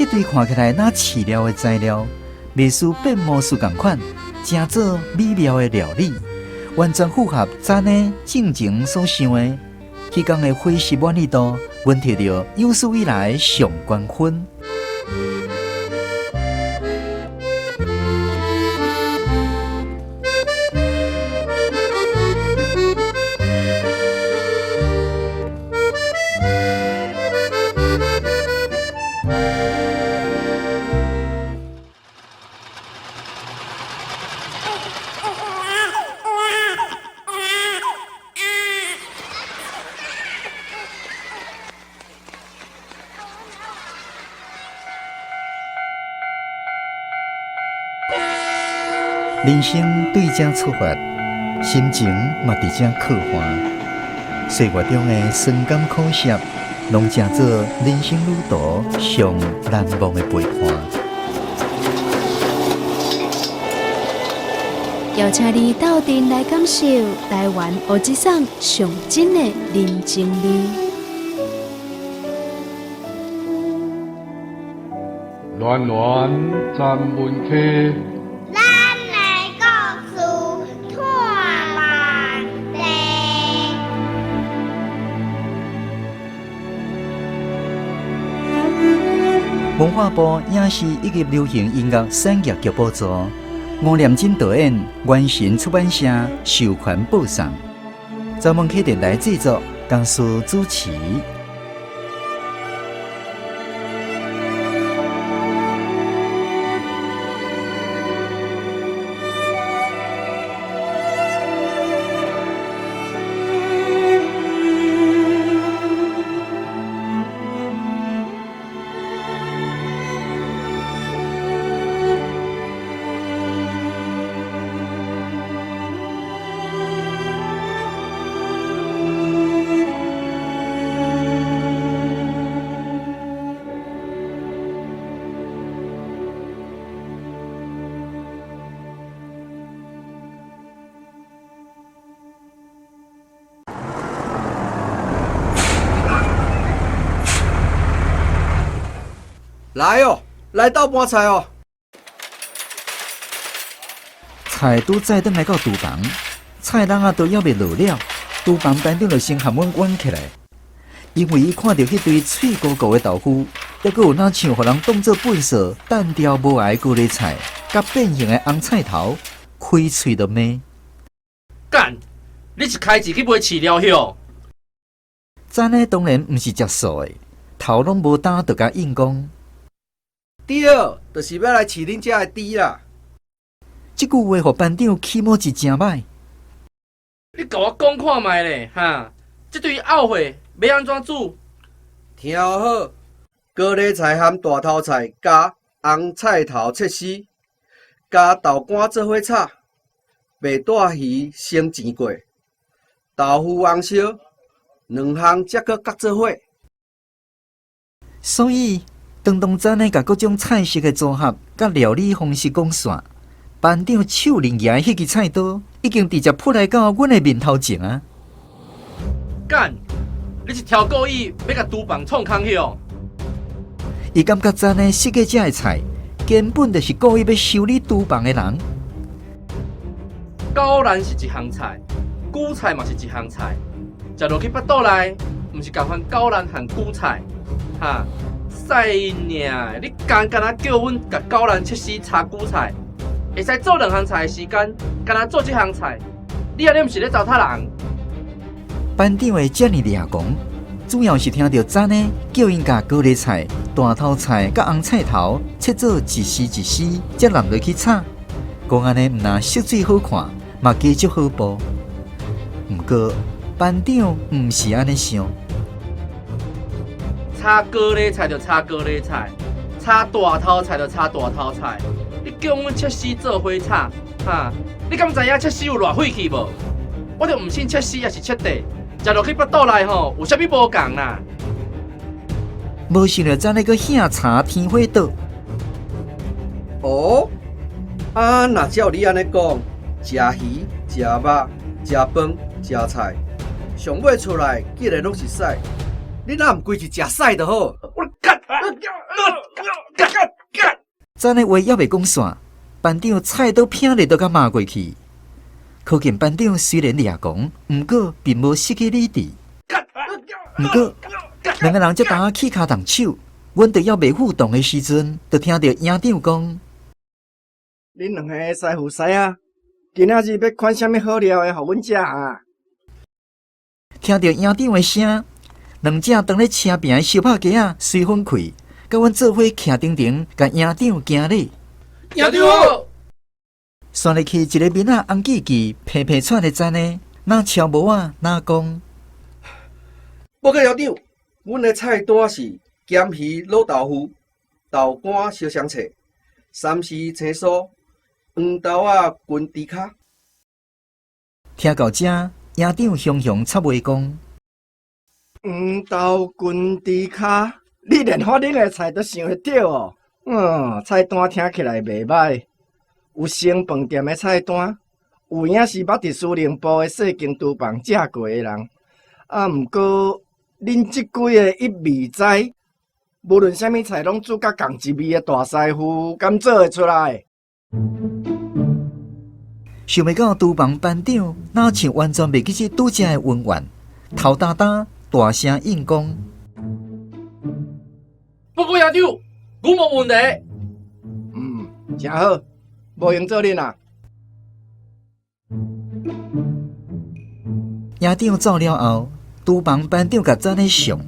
彼堆看起來若飼料的材料，袂輸變魔術仝款，成做美妙的料理，完全符合咱的進前所想的。彼工的伙食滿意度，阮摕著有史以來上懸分。人生對這出發，心情嘛佇這刻畫。歲月中的酸甘苦澀，攏成做人生旅途上難忘的陪伴。邀請你鬥陣來感受台灣烏之桑上真的人情味。暖暖站文溪。咱的故事托万地。文化部影視以及流行音樂產業局補助，吳念真導演，元神出版社授權播送，朝文溪電台製作，江蘇主持。來哦，來鬥盤菜哦！菜拄載轉來到廚房，菜籠仔都猶未落了，廚房班長就先含阮冤起來，因為伊看著彼堆脆糊糊的豆腐，猶閣有若像予人當做糞掃、單調無愛的高麗菜，佮變形的紅菜頭，開喙就罵。幹！你是開錢去買飼料許？咱呢當然毋是食素的，頭攏無焦就共應講。對，就是欲來飼恁遮的豬啦。這句話予班長起毛一誠䆀。你共我講看覓咧，哈！這堆漚貨欲按怎煮？聽好，高麗菜和大頭菜加紅菜頭切絲，加豆乾做伙炒，白帶魚先煎過，豆腐紅燒，兩項才閣擱做伙。所以，當當咱呢，共各種菜式的組合佮料理方式講煞，班長手拎舉的彼支菜刀已經直接撲來到阮的面頭前啊！幹！你是超故意欲共廚房創空許？伊感覺咱呢設計這个菜，根本就是故意欲修理廚房的人。高蘭是一項菜，韭菜嘛是一項菜，食落去腹肚內，毋是仝款高蘭和韭菜，哈！屎命！你敢敢若叫阮共高蘭切絲炒韭菜，會使做兩項菜的時間，干焦做這項菜，你按呢毋是咧糟蹋人？班長會遮爾掠狂，主要是聽著咱呢叫𪜶共高麗菜、大頭菜佮紅菜頭切做一絲一絲，才攏落去炒。講按呢毋但色水好看，嘛加足好補。毋過班長毋是按呢想。炒高麗菜就炒高麗菜，炒大頭菜就炒大頭菜。你叫阮切絲做伙炒，哈？你敢知影切絲有偌費氣無？我就毋信切絲抑是切塊，食落去腹肚內吼有啥物無仝啦？無想著咱呢閣興柴添火桌。哦，啊，若照你按呢講，食魚、食肉、食飯、食菜，上尾出來竟然攏是屎，你若毋規氣食屎就好。我幹！咱的话犹未讲煞，班长菜刀拼力都共骂过去。可见班长虽然掠狂，毋过并无失去理智。毋过两个人才拄仔起跤动手，阮著犹未互动的时阵，就听著营长讲：恁两个师傅师啊，今仔日欲款啥物好料的予阮食啊？听著营长的声，两只当咧车边的相拍鸡仔随风开，佮阮做伙徛定定，共营长行礼。营长好。旋入去一个面仔红叽叽、皮皮喘的怎呢？若敲帽仔，若讲。报告营长，阮的菜单是咸鱼卤豆腐、豆干烧香菜、三丝青酥、黄豆仔熏猪跤。听到这，营长雄雄插话讲：黄豆熏猪跤，你连发恁的菜都想会著哦？菜单听起来袂䆀。有成饭店的菜单，有影是捌伫司令部的细间厨房食过的人。啊，毋过恁这几个一味知，无论啥物菜拢煮甲仝一味的大师傅，敢做会出来？想袂到厨房班长若像完全袂记这拄才的恩怨，头焦焦大声应讲：报告营长，阮无问题。诚好。无闲做恁啊！营长走了后，厨房班长共怎呢上，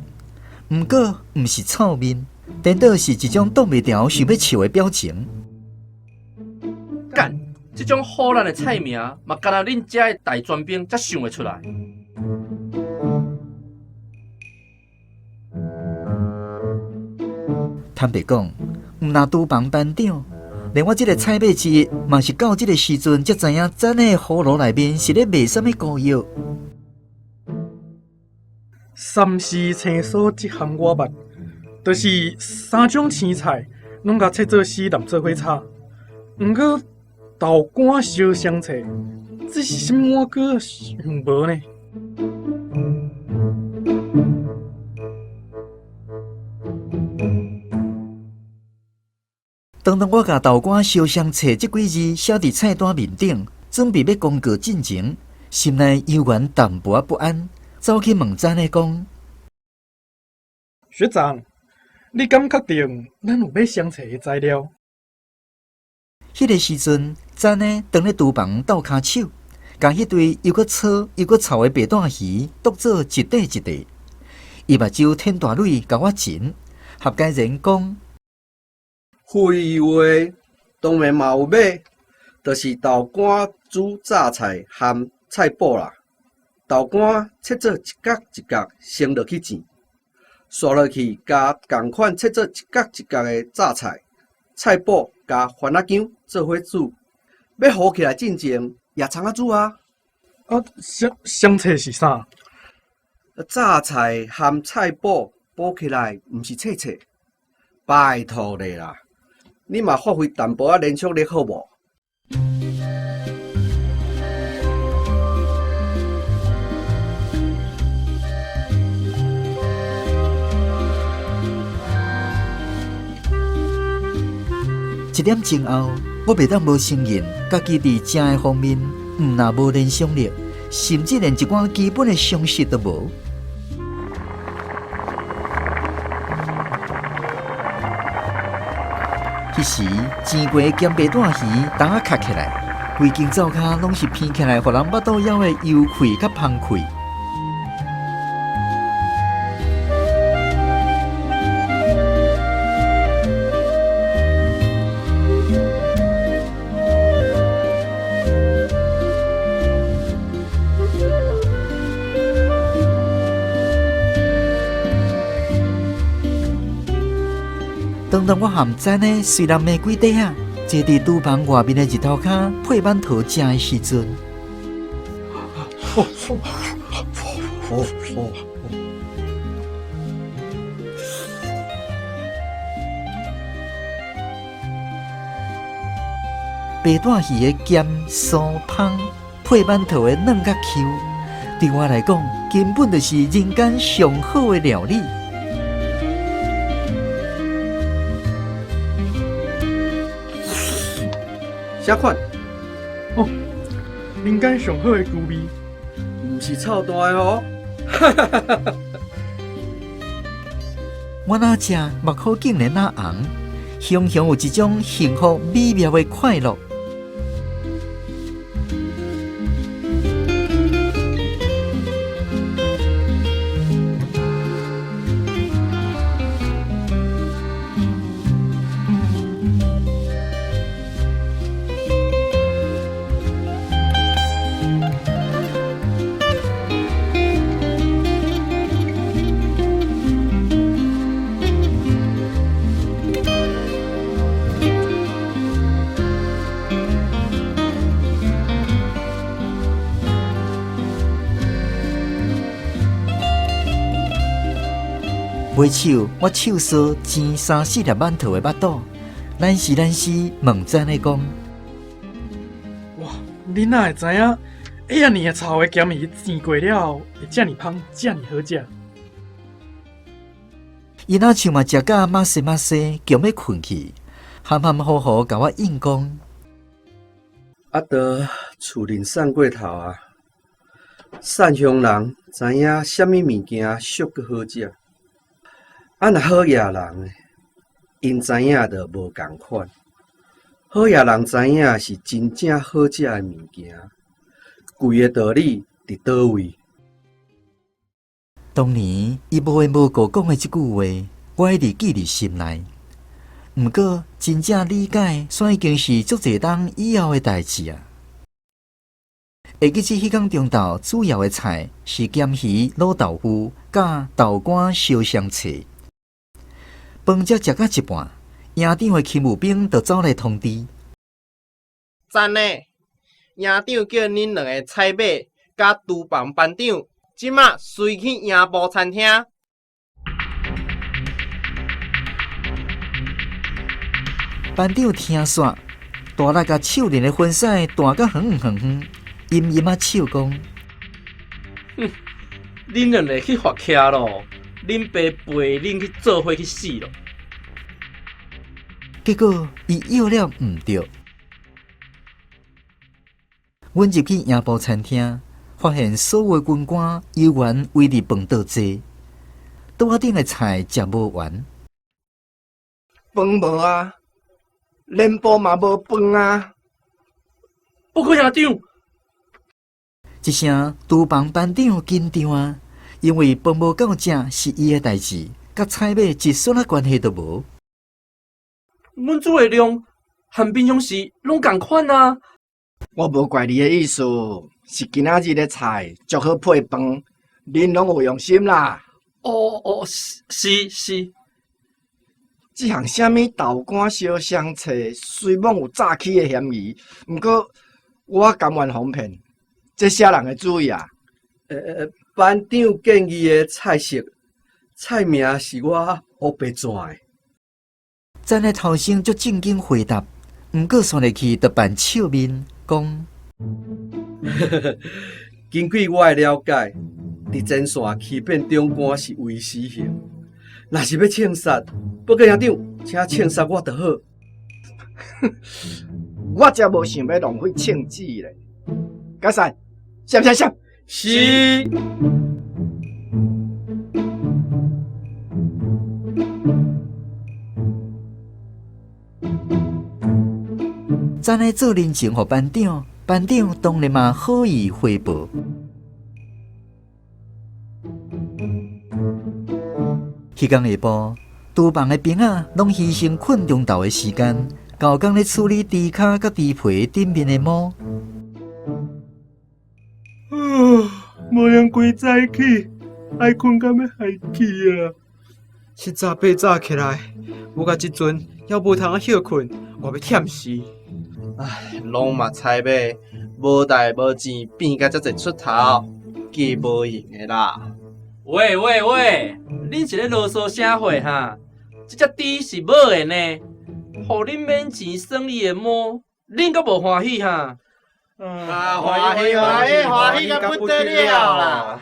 毋过毋是臭面，颠倒是一种挡袂牢想欲笑的表情。干，这种唬烂的菜名，嘛干焦恁遮的大专兵才想会出来。坦白讲，毋若厨房班长，连我这个菜尾之一，嘛是到这个时阵才知影，咱的葫蘆内面是咧卖啥物膏药。三丝青酥这项我捌，就是三种青菜拢共切做丝，摠做伙炒。毋过豆干烧香菜，这是啥物碗糕想无呢？当当我共豆干烧香菜这几字写伫菜单面顶，准备欲公告进前，心内犹原淡薄仔不安，走去问怎呢讲：学长，你敢确定咱有买香菜的材料？彼个时阵，怎呢当咧厨房斗跤手，共彼堆又阁粗又阁臭的白带鱼剁做一块一块。伊目睭舔大蕊，共我噙，合解然讲：废话，当然嘛有买，就是豆干煮榨菜含菜脯啦。豆干切做一角一角，先落去煎，刷落去加仝款切做一角一角的榨菜、菜脯加番仔姜做伙煮。欲糊起来进前，也葱仔煮啊。啊，香菜是啥？榨菜含菜脯补起来，毋是切切。拜托你啦，你嘛发挥淡薄仔联想力好无？一点钟后，我袂当无承认，家己伫食的方面，毋若无联想力，甚至连一寡基本的常识都无。彼时煎过的咸白带鱼，焦仔壳起来，规间灶跤拢是鼻起来，予人腹肚枵的油气佮芳气。当当我含怎呢，随人玫瑰底下，坐伫厨房外面的日头跤配馒头食的时阵，白带鱼的咸酥芳，配馒头的嫩佮 Q，对我来讲，根本就是人间上好的料理。啥款？哦，人间上好的滋味，毋是臭蛋的哦。我若食，目眶竟然若红，雄雄有一种幸福美妙的快乐。尾手，我手挲煎三四粒馒头的腹肚，咱是咱是问怎的讲？哇，你哪会知影？遐尔臭的咸鱼煎过了后，会遮尔芳，遮尔好食？伊若像嘛食甲马西马西，强欲睏去，含含糊糊共我应讲。啊，都厝里散过头啊！散乡人知影啥物物件俗阁好食。啊，若好野人，𪜶知影就无仝款。好野人知影是真正好食的物件，贵的道理伫佗位？当年伊无缘无故讲的这句话，我一直记伫心内。毋过真正理解，煞已经是足济冬以后的代志啊。会记起彼工中昼主要的菜是咸鱼卤豆腐佮豆干烧双脆。饭才食到一半，营长的勤务兵就走来通知。真的，营长叫恁两个采买佮厨房班长，这马随去营部餐厅。班长听煞，大力共手链的分屎弹甲远远远，阴阴仔笑讲：哼，恁两个去发徛咯，恁爸陪恁去做伙去死咯。结果伊约了毋对。阮入去营部餐厅，发现所有军官犹原围伫饭桌坐，桌仔顶的菜食无完，饭无啊，连部嘛无饭啊。报告营长，这声厨房班长紧张啊，因为饭无够食是伊的代志，佮菜码一丝仔关系都无。阮煮的量和平常时拢仝款啊。我无怪你的意思，是今仔日的菜足好配饭，恁拢有用心啦。哦哦，是是。这项啥物豆干烧双脆，虽罔有诈欺的嫌疑，毋过我甘愿哄骗，这啥人的主意啊？班长建议的菜色，菜名是我乌白转的。咱的头先足正经回答，毋过煞入去就扮笑面，讲。根据我的了解，伫前线欺骗长官是违死刑。若是欲枪杀，报告营长，请枪杀我就好。我才无想欲浪费枪子咧。解散，闪闪闪，是。咱咧做人情予班长，班长当然嘛好意回报。彼工下晡，厨房的兵仔拢牺牲睏中昼的时间，猴工咧处理猪跤佮猪皮顶面的毛。啊，无闲规早起，爱睏到欲害去啊！七早八早起来，有到这阵，犹无通歇睏，我欲忝死。唉，拢嘛菜码，无代无志，变甲遮济出头，计无用的啦。喂喂喂，恁是咧啰嗦啥货哈？这只猪是母的呢，予恁免钱耍伊的毛，恁阁无欢喜哈？啊，欢喜欢喜欢喜甲不得了啦！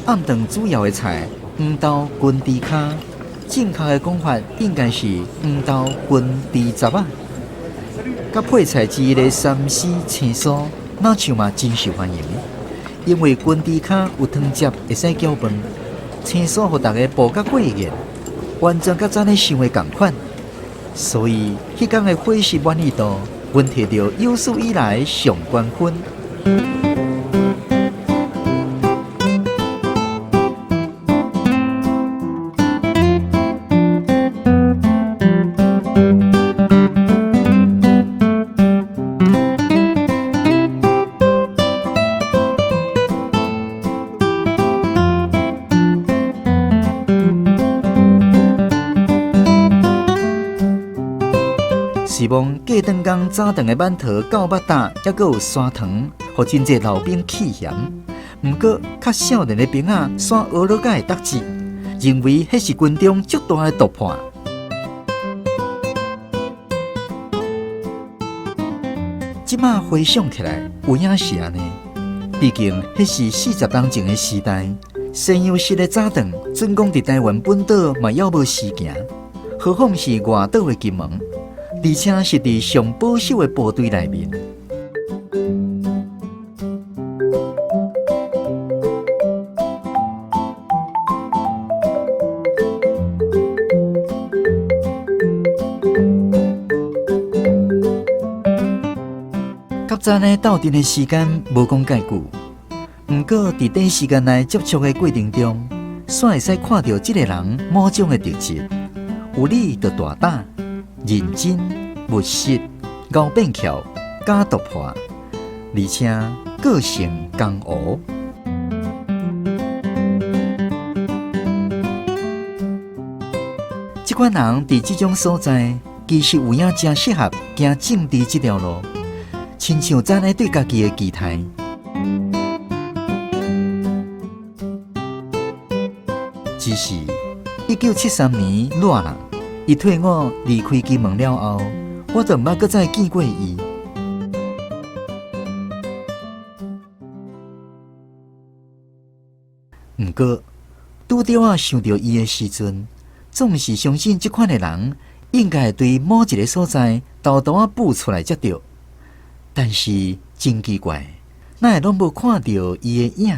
暗頓主要的菜黃豆滾豬跤，正確的講法應該是黃豆滾豬雜仔。佮配菜之一的三絲青酥，若像嘛真受歡迎。因為滾豬跤有湯汁會使攪飯，青酥予逐家補甲過癮，完全佮咱咧想的仝款。所以，彼工的伙食滿意度，阮摕著有史以來上懸分。希望過頓工早頓的饅頭夠肉焦，猶閣有山糖，予真濟老兵氣嫌。毋過較少年的兵仔煞學落甲會得志，認為彼是軍中足大的突破。這馬回想起來，有影是按呢。畢竟彼是40冬前的時代，西洋式的早頓，準講佇台灣本島嘛猶無時行，何況是外島的金門。而且是佇上保守的部隊內面。佮咱咧鬥陣的時間無講蓋久，毋過佇短時間內接觸的過程中，煞會使看著這个人某種的特質，有理就大膽。認真、務實、𠢕變巧、敢突破，而且個性剛敖。這款人佇這種所在，其實有影誠適合行政治這條路，親像咱咧對家己的期待。只是1973年熱啦。伊退伍離開金門了後，我就毋捌閣再見過伊。毋過，拄著我想著伊的時陣，總是相信這款的人應該會對某一个所在沓沓仔浮出來才對。但是真奇怪，哪會攏無看著伊的影？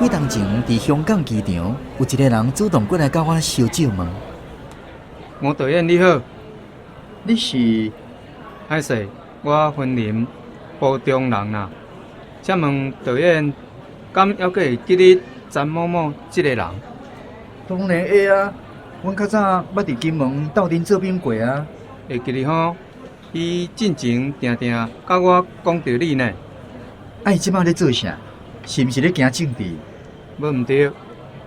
幾冬前，佇香港機場，有一个人主動過來佮我相借問。吳導演你好，你是？歹勢，我雲林埔中人啦。請問導演，敢猶閣會記得詹某某這个人？當然會啊，阮較早捌佇金門鬥陣做兵過啊。會記得吼，伊進前定定佮我講著你呢。啊，伊這馬咧做啥？是毋是咧行政治？無毋對，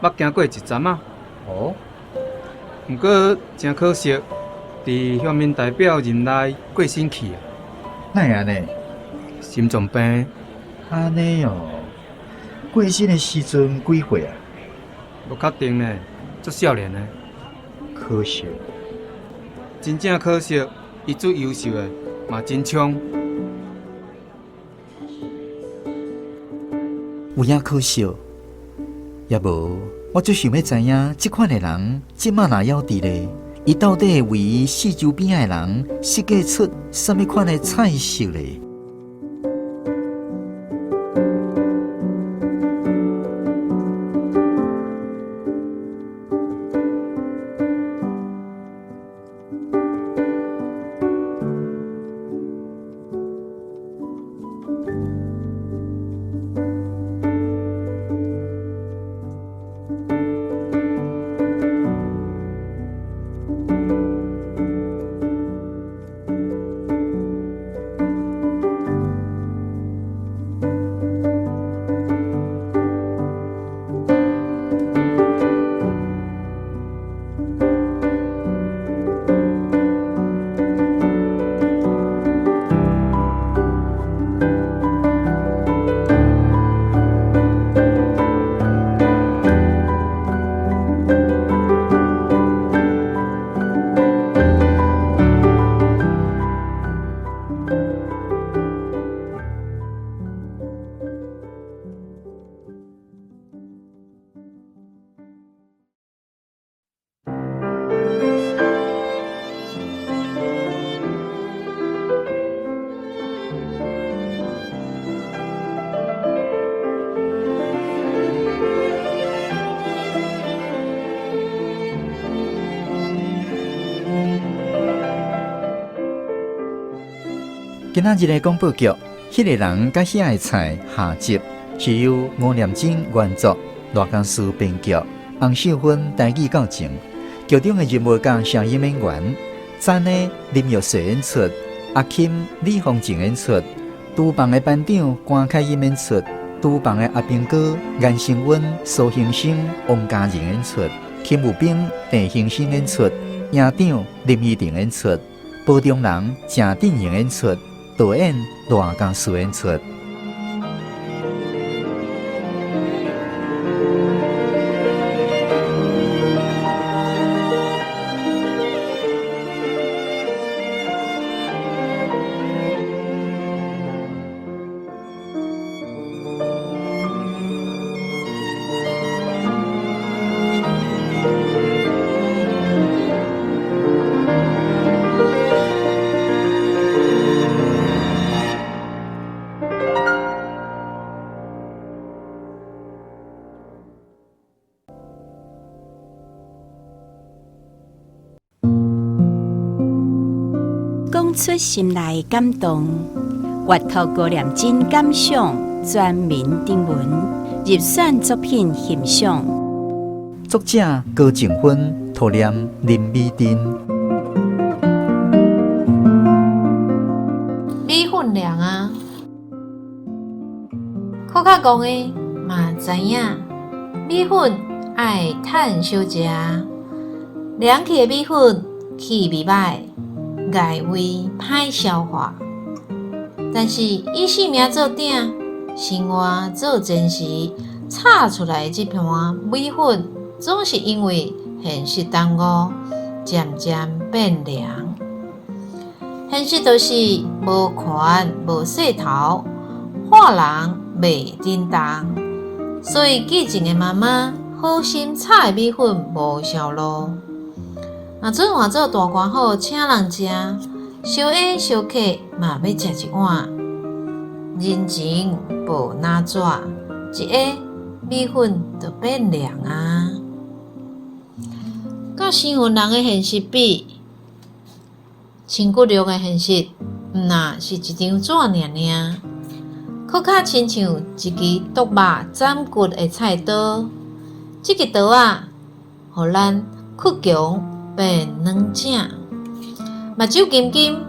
捌行過一站仔。哦。毋過誠可惜，佇鄉民代表任內過身去啊。哪會按呢？心臟病。按呢哦。過身的時陣幾歲啊？無確定呢，足少年的。可惜。真正可惜，伊足優秀的，嘛真衝。有影可惜，也無，我足想欲知影，這款的人這馬若猶佇咧，伊到底會為伊四周邊仔的人設計出啥物款的菜色咧？今仔日的廣播劇《彼个人佮遐个菜》下集，是由吳念真原作，賴家思編劇，洪秀芬台語教程。劇中的人物佮聲音演員，詹的林玉雪演出，阿金李鳳靜演出，廚房的班長關凱音演出，廚房的阿兵哥顏成溫、蘇興生、王嘉仁演出，勤務兵鄭興生演出，營長林依婷演出，保中人鄭振榮演出，導演賴家思演出。講出心內感動，閱讀高念真感想，全民徵文入選作品欣賞。作者高靜芬，圖念林美珍。米粉涼啊，較較戇的嘛知影，米粉愛趁小食，涼去的米粉氣味歹，礙胃歹消化。但是以性命做鼎，生活做前時，炒出來的這盤米粉，總是因為現實耽誤，漸漸變涼。現實就是無權無勢頭，看人袂振動，所以記情的媽媽好心炒的米粉無銷路。若準換做大官好請人食，燒下燒客嘛欲食一碗，人情薄若紙，一下米粉就變涼啊！佮生份人的現實比，親骨肉的現實，毋若是一張紙爾爾，閣較親像一支剁肉斬骨的菜刀。這支刀仔，予咱倔強變軟正，目睭金金，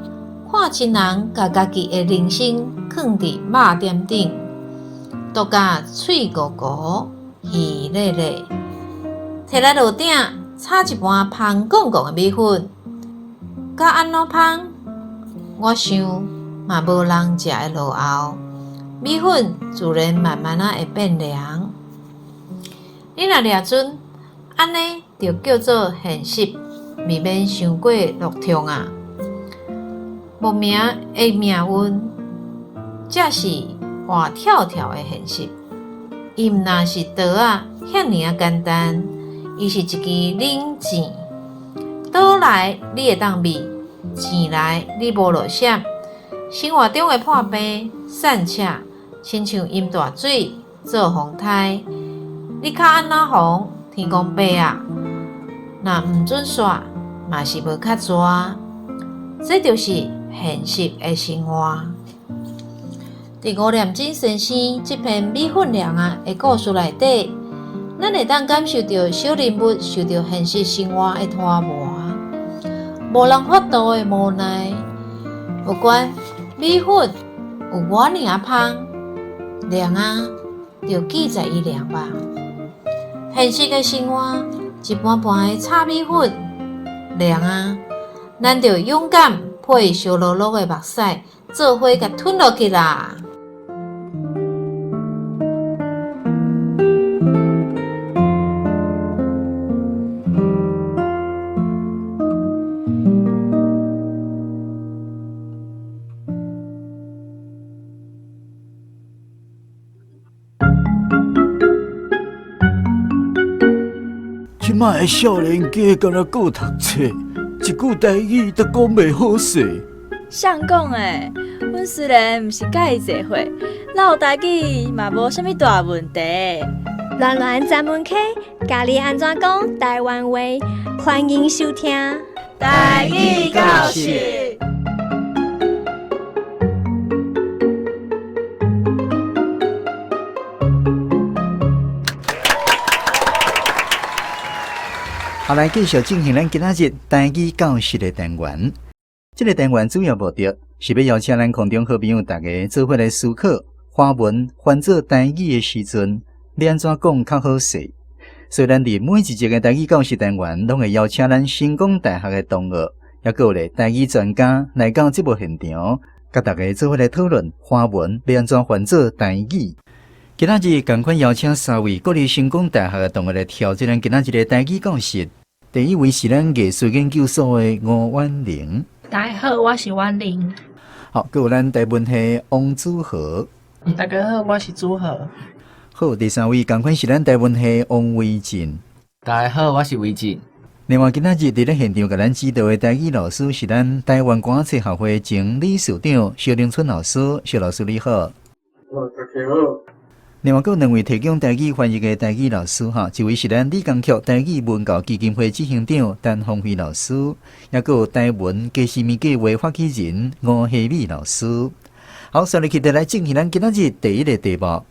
看親人共家己的人生囥佇肉點頂，剁甲喙糊糊、魚咧咧，提來爐鼎炒一盤芳摃摃的米粉，佮按怎芳？我想嘛無人食會落喉，米粉自然慢慢仔會變涼。你若掠準，按呢就叫做現實，未免傷過落痛啊！莫名的命運，才是活跳跳的現實。伊毋若是刀仔遐爾仔簡單，伊是一支冷箭，刀來你會當避，箭來你無路閃。生活中的破病、散赤，親像淹大水、做風颱，你較按怎防？天公伯啊，若毋準煞，嘛是無較濟。這就是現實的生活。佇吳念真先生這篇米粉涼仔的故事內底，咱會當感受著小人物受著現實生活的拖磨，無人法度的無奈。不管米粉有偌爾仔芳，涼仔，就記在伊涼吧。現實的生活，一盤盤的炒米粉，涼仔，咱就勇敢配燒漉漉的目屎，做伙共吞落去啦。這擺的少年家敢若閣讀冊，一句台語都講袂好勢。誰講的？阮雖然毋是佮伊濟歲，嘮台語嘛無啥物大問題。巒巒專門課，教你按怎講台灣話，歡迎收聽。台語教室。好，來繼續進行咱今仔日台語教室的單元。這個單元主要目的是欲邀請咱空中好朋友大家做伙來思考，華文翻做台語的時陣，欲按怎講較好勢。所以，咱佇每一集的台語教室單元，攏會邀請咱成功大學的同學，抑閣有咧台語專家來到節目現場，佮大家做伙來討論華文欲按怎翻做台語。今仔日仝款邀請三位國立成功大學的同學來挑戰咱今仔日的台語教室。第一位是咱藝術研究所的吳婉玲。大家好，我是婉玲。好，閣有咱台文系王子豪。大家好，我是子豪。好，第三位仝款是咱台文系王維進。大家好，我是維進。另外，今仔日佇咧現場共咱指導的台語老師是咱台灣歌仔戲學會前理事長蕭玲春老師。蕭老師你好。哦，大家好。另外，閣有兩位提供台語翻譯的台語老師哈，一位是咱李江曲台語文教基金會執行長陳芳輝老師，抑閣有台文家私物計畫發起人吳希美老師。好，紲落去就來進行咱今仔日第一个題目。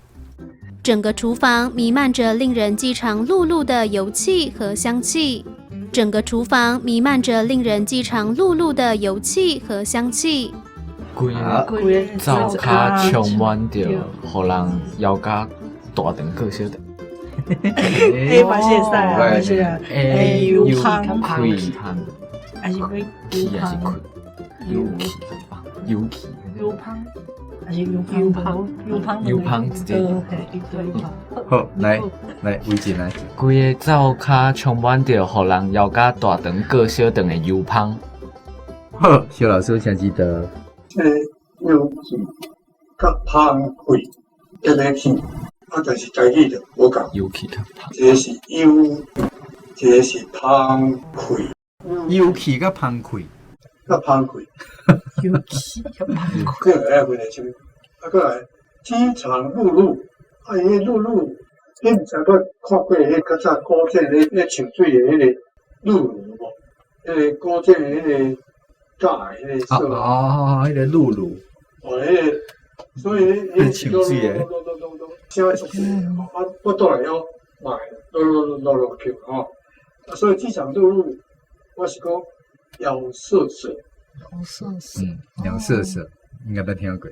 整個廚房彌漫着令人飢腸轆轆的油氣和香氣。整個廚房彌漫着令人飢腸轆轆的油氣和香氣。規个灶跤充滿著，予人枵甲大腸過小腸。欸，嘛是會使啊，嘛是啊。欸，油芳氣，還是欲氣還是氣？油氣，油氣。油芳，還是油油芳？油芳。油芳直接。好，來來，維進來。規个灶跤充滿著，予人枵甲大腸過小腸的油芳。好，蕭老師請指導。這个油氣佮芳氣特別氣，啊，但是台語就無仝。油氣佮芳，一个是油，一个是芳氣。油氣佮芳氣，佮芳氣。油氣佮芳氣。這個愛分得清。啊，閣來飢腸轆轆，啊，伊彼轆轆，你毋知捌看過彼較早古井咧咧穿水的彼個轆轆無？彼个古井的彼个。教彼个哦哦，彼个轆轆。哦，彼个，所以彼穿水的。聲足濟，啊，我倒來了，嘛會落落落落去吼。啊，所以飢腸轆轆，我是講枵澀澀。枵澀澀。嗯，枵澀澀，應該捌聽過。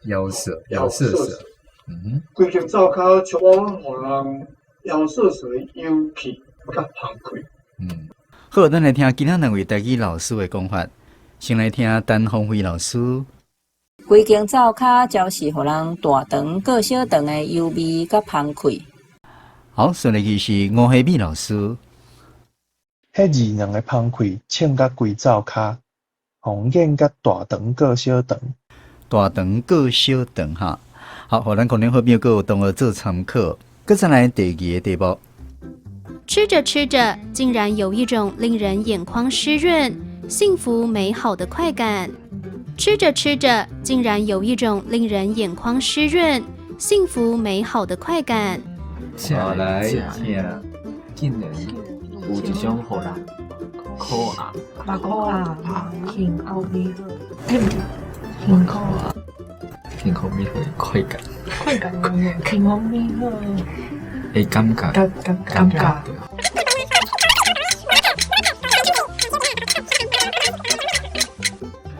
枵澀，枵澀澀。嗯哼。規間灶跤充滿予人枵澀澀的油氣佮芳氣。嗯，好，咱來聽其他兩位台語老師的講法。先來聽陳芳輝老師。規間灶跤焦是予人大腸過小腸的油味佮芳氣。好，紲落去是吳希美老師。彼二兩的芳氣衝甲規灶跤，予人厭甲大腸過小腸。大腸過小腸哈，好，予咱可能好朋友閣有同學做參考。閣再來第二個題目。吃着吃着，竟然有一種令人眼眶濕潤、幸福美好的快感。吃着吃着，竟然有一種令人眼眶濕潤、幸福美好的快感。好，來，請。竟然有一種予人苦啊，目苦啊，幸福美好，欸，毋幸福啊，幸福美好的快感，快感，幸福美好的感覺，感感覺。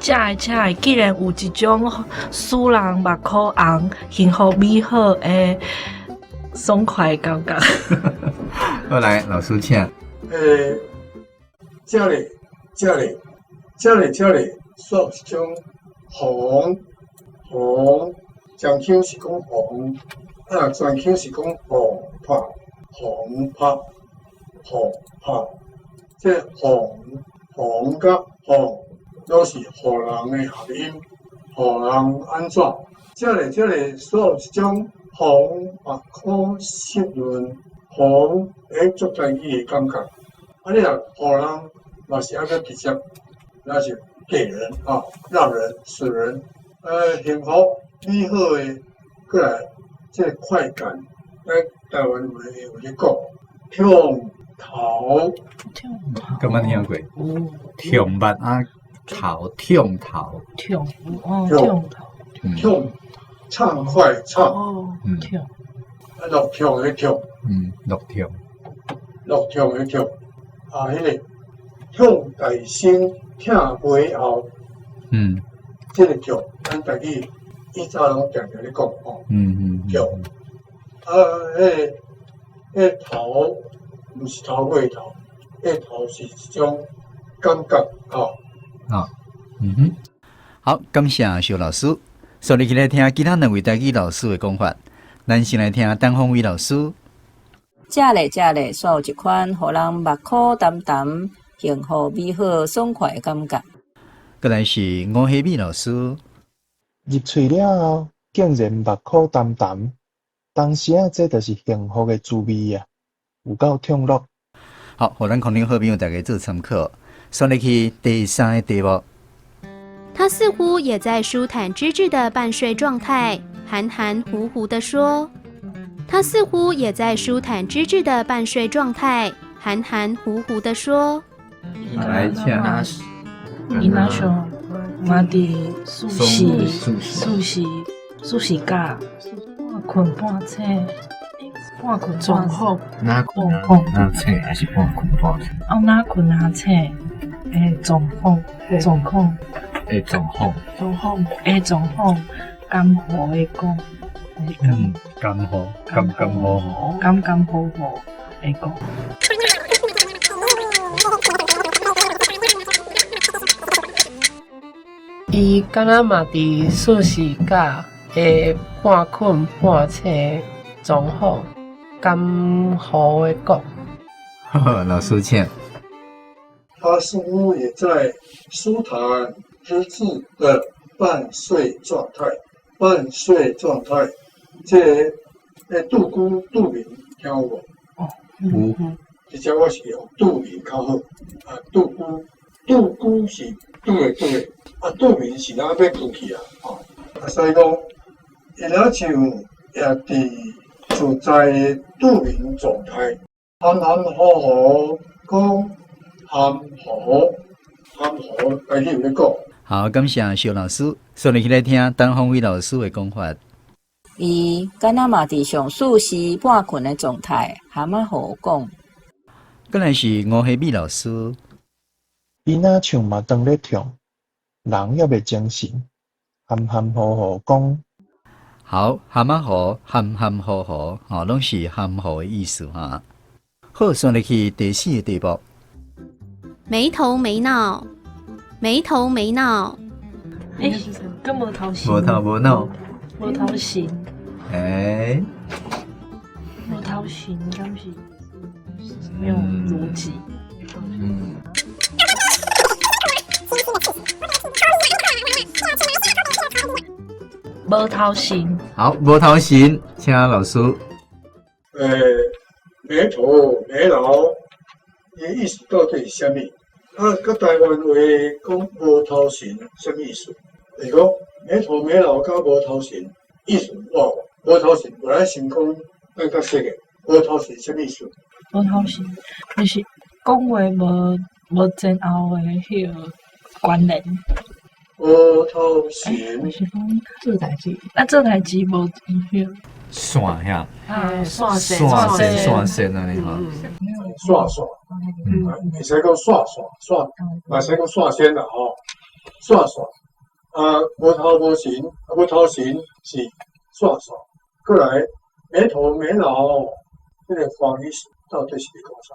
食的食的，竟然有一種使人目眶紅、幸福美好的爽快的感覺。好，來，老師請。欸，這裡，這裡，這裡，這裡，煞一種紅紅，漳腔是講紅，啊，泉腔是講紅拍紅拍紅拍，這紅紅佮紅攏是予人的合音，予人按怎？這裡這裡煞一種紅目眶濕潤，紅會足台語的感覺。啊，你若予人嘛是按呢直接，那是給人啊，讓人使人，幸福美好的過來，這个快感，咱台灣話有咧講，痛頭。敢捌聽過？痛目啊，頭痛頭。痛哦，痛頭。痛，暢快暢。哦，痛。啊，落痛的痛。嗯，落痛。落痛的痛。啊，彼个向大声疼背后，這个叫咱台语以早攏定定咧講吼，叫啊，彼个頭毋是頭尾頭，彼个頭是一種感覺吼。啊，嗯哼，好，感謝蕭老師。所以來聽其他兩位台語老師的講法。咱先來聽陳鳳偉老師。食咧食咧，煞有一款予人目苦澹澹、幸福美好爽快的感覺。閣來是吳希美老師。入喙了後，竟然目苦澹澹，當時仔這就是幸福的滋味啊！有夠暢樂。好，予咱空中好朋友大家做參考。煞入去第三个題目。他似乎也在舒坦之至的半睡狀態，含含糊糊地說。他似乎也在舒坦之至的半睡狀態，含含糊糊地說。來，請。伊若像嘛佇舒適、舒適、舒適甲半睏半醒，半睏狀況。若睏若醒，還是半睏半醒？哦，若睏若醒的狀況，狀況。的狀況。狀況的狀況，含糊的講。含糊，含含糊糊。含含糊糊的講。伊敢若嘛佇舒適甲的半睏半醒狀況，含糊的講。老師請。他似乎也在舒坦之至的半睡狀態，半睡狀態，這個杜姑杜明聽有無？哦，有。而且我是用杜明較好，啊，杜姑，杜姑是拄的拄的，啊，杜明是哪欲過去啊？吼，啊，所以講，伊若像也佇自在的杜明狀態，含含糊糊講含糊，含糊，台語有咧講。好，感謝蕭老師。煞入去來聽陳鳳偉老師的講法。伊敢若嘛佇上舒適半睏的狀態，含仔糊講。閣來是吳希美老師。伊若像嘛當咧痛，人猶袂精神，含含糊糊講。好，含仔糊，含含糊糊，吼，攏是含糊的意思哈。好，煞入去第四個題目。沒頭沒腦，沒頭沒腦。欸，閣無頭神。無頭無腦。無頭神。欸。無頭神，敢是沒有邏輯。無頭神。好，無頭神，請老師。沒頭沒腦，伊意思到底是啥物？啊，佮台灣話講無頭神，啥物意思？就是講沒頭沒腦佮無頭神意思有無？無頭神，我來先講咱較熟的，無頭神啥物意思？無頭神就是講話無前後的彼個關聯。無頭神，就是講做代誌，啊做代誌無彼個。線遐，線線線線按呢吼。線線，會使講線線線，嘛會使講線線啦吼。線線，啊，無頭無神，啊無頭神是線線。閣來沒頭沒腦，這個華語到底是咧講啥？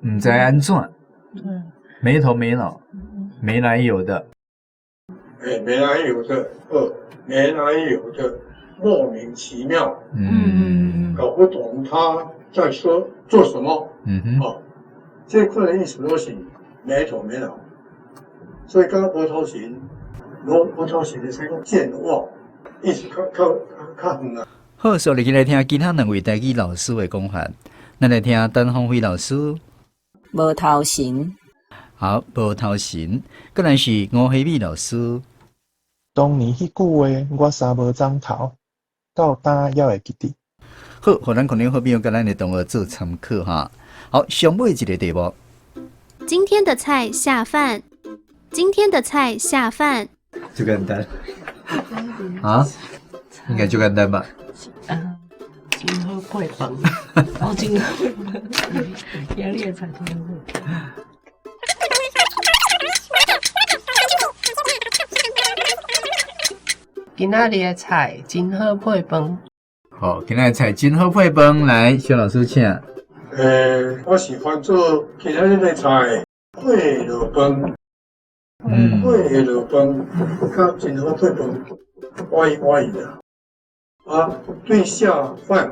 毋知按怎，沒頭沒腦，沒來由的。欸，沒來由的，沒來由的，莫名其妙，搞不懂他在說做什麼，哦，這塊的意思都是沒頭沒腦，所以剛剛無頭神，無頭神就是講健忘，意思較較較遠啊。好，煞入去來聽其他兩位台語老師的講法，咱來聽陳鳳飛老師。無頭神。好，無頭神，閣來是吳希美老師。當年彼句話，我三無鬃頭，到今猶會記得。好，予咱可能好朋友佮咱的同學做參考哈。好，上尾一個題目。今天的菜下飯，今天的菜下飯。就簡單啊？應該就簡單吧？真好配飯，哦，真好配飯，今日的菜真好配。今仔日的菜真好配飯。好，今仔日菜真好配飯，來，蕭老師請。我喜歡做今仔日的菜配落飯，配落飯，較真好配飯，歪歪啦。啊，對下飯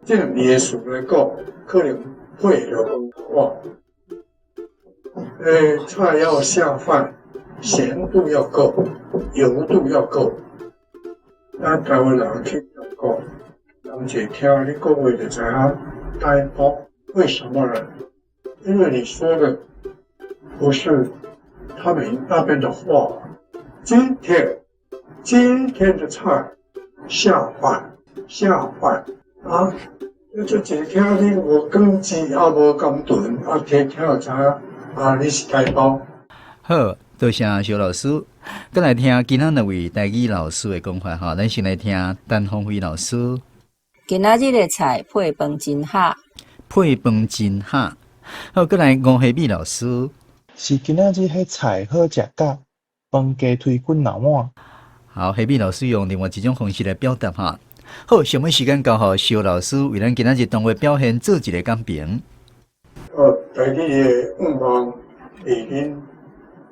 這兩個詞來講，可能配落飯哇。菜要下飯，鹹度要夠，油度要夠。咱台灣人去講，人一聽你講話就知影台北，為什麼呢？因為你說的不是他們那邊的話。今天的菜下飯下飯啊！就一聽你無果汁啊，無甘醇啊，聽聽就知影啊，你是台胞。好，多謝蕭老師。閣來聽其他兩位台語老師的講法哈，咱先來聽陳芳輝老師。今仔日的菜配飯真好，配飯真好。好，閣來吳惠美老師。是今仔日彼菜好食甲飯雞腿滾流滿。好，惠美老師用另外一種方式來表達哈。好，上尾時間交予蕭老師為咱今仔日當話表現做一個講評。哦，台語的願望為恁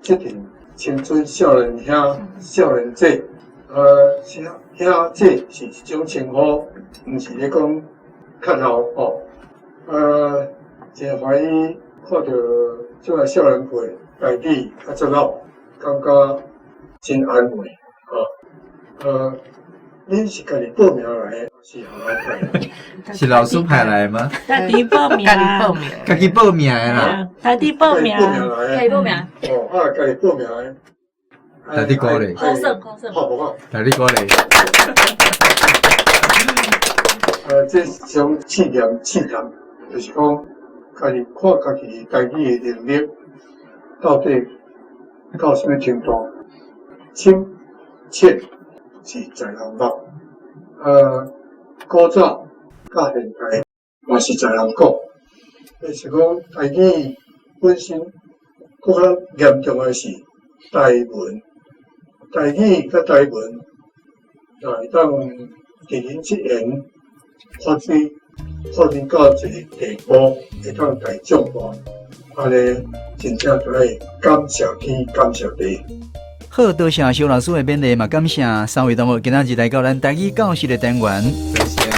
這陣青春少年兄、少年姐，兄姐是一種稱呼，毋是咧講較老吼。真歡喜看到這個少年輩台語較這老，感覺真安慰吼。恁是家己報名來的，還是學校派來？是老師派來的嗎？家己報名，家己報名，家己報名的啦。家己報名，家己報名。哦，啊，家己報名的。大力鼓勵，好勝好勝，好不好？大力鼓勵。這種試驗試驗，就是講家己看家己台語的能力到底到啥物程度，深淺是在人捌。古早佮現代嘛是在人講，就是講台語本身閣較嚴重的是台文，台語佮台文，若會當佇恁這緣發展發展到一個地步，會當大眾化，按呢真正就愛感謝天，感謝地。好，多謝蕭老師的勉勵，嘛感謝三位同學今仔日來到咱台語教室的單元。多謝。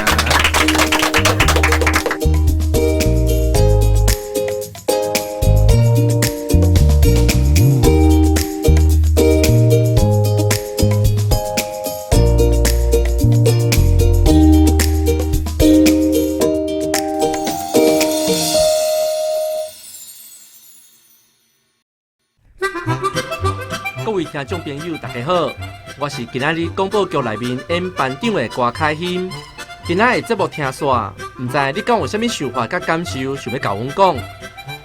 各位聽眾朋友，大家好，我是今仔日廣播劇內面演班長的郭凱欣。今仔日節目聽煞，毋知你敢有啥物想法佮感受，想欲共阮講？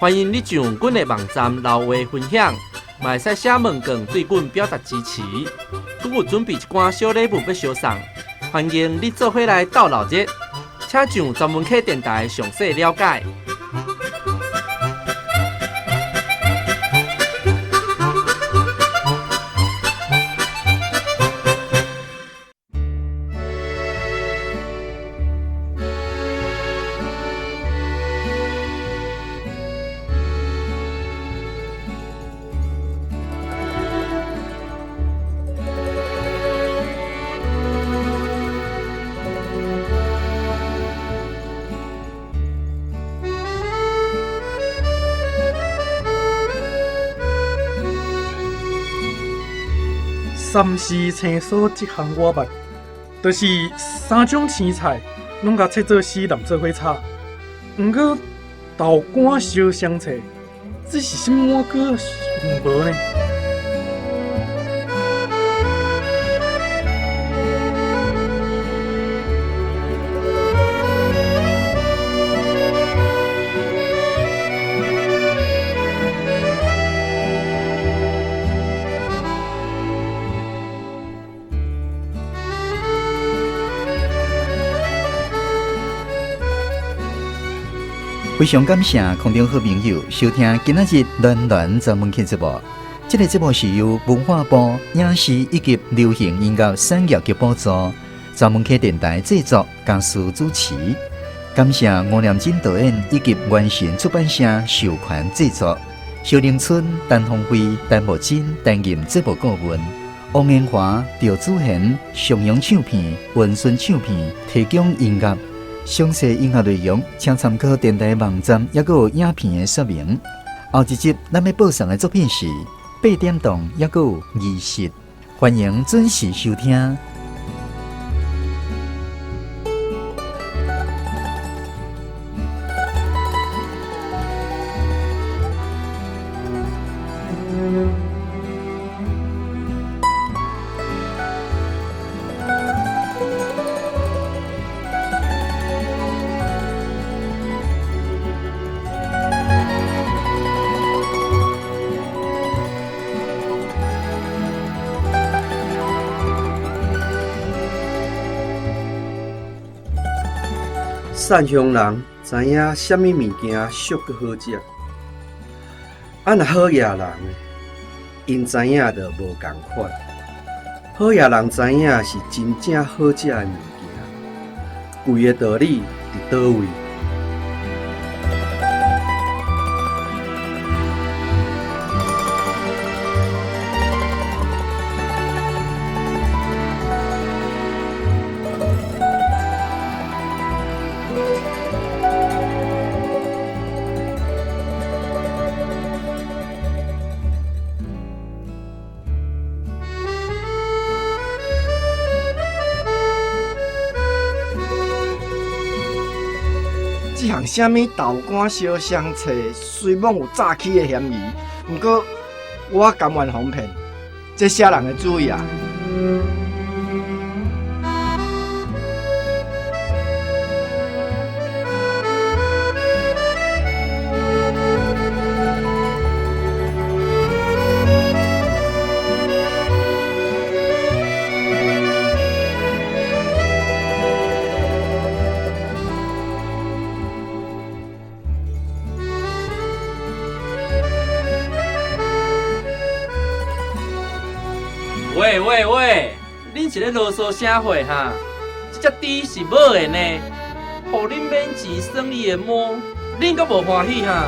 歡迎你上阮的網站留話分享，嘛會使寫問卷對阮表達支持。阮有準備一寡小禮物欲相送，歡迎你做伙來鬥鬧熱，請上專門客電台詳細了解。三絲青素這項我捌，就是三種青菜攏共切做絲，淋做伙炒。毋過豆乾燒生菜，這是啥物歌有無呢？非常感謝空中好朋友收聽今仔日暖暖專門劇節目。這個節目是由文化部影視以及流行音樂產業局補助，專門客電台製作，嘉書主持。感謝吳念真導演以及元神出版社授權製作。蕭玲春、陳鳳慧、陳木真擔任節目顧問，王延華、趙祖賢、上揚唱片、文順唱片提供音樂。詳細音樂內容，請參考電台網站，抑閣有影片的說明。後一集咱欲播送的作品是八點檔，抑閣有儀式，歡迎準時收聽。善乡人知影啥物物件俗阁好食，啊若好野人，𪜶知影就无仝款。好野人知影是真正好食的物件，贵的道理佇佗位？這項啥物豆乾燒雙脆，雖罔有詐欺的嫌疑，毋過我甘願予騙，這啥人的主意啊？喂喂喂，恁是咧啰嗦啥货哈？這隻豬是母的呢，予恁免錢耍伊的毛，恁閣無歡喜哈？